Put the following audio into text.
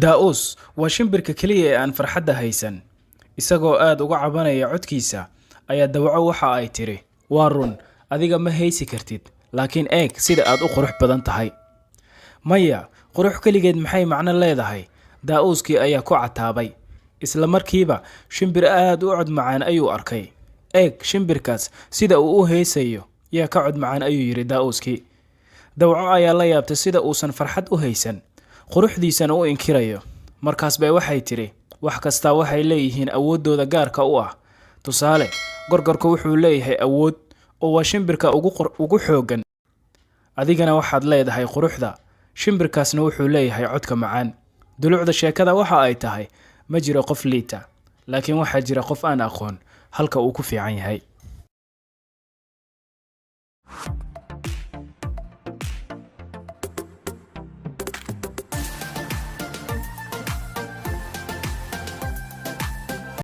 Daa'uus waa shimbirka keliya ee aan farxadda haysan. Isagoo aad uga cabanaya codkiisa, ayaa dawaco waxa ay tidhi, "Waa run, adiga ma haysi kartid, laakiin eeg sida aad u qurux badan tahay." "Maya, qurux keligeed maxay macno leedahay?" Daa'uuskii ayaa ku cataabay. Isla markiiba shimbir aad u cod macaan ayuu arkay. "Eeg shimbirkaas sida uu u heesayo, yaa ka cod macaan?" ayuu yidhi daa'uuskii. Dawaco ayaa la yaabtay sida uusan farxad u haysan, quruxdiisana u inkirayo. Markaas bay waxay tidhi, "Wax kastaa waxay leeyihiin awooddooda gaarka u ah. Tusaale, gorgorku wuxuu leeyahay awood oo waa shimbirka ugu xooggan. Adigana waxaad leedahay quruxda, shimbirkaasna wuxuu leeyahay codka macaan." Dulucda sheekada waxa ay tahay, ma jiro qof liita, laakiin waxaa jira qof aan aqoon halka uu ku fiican yahay.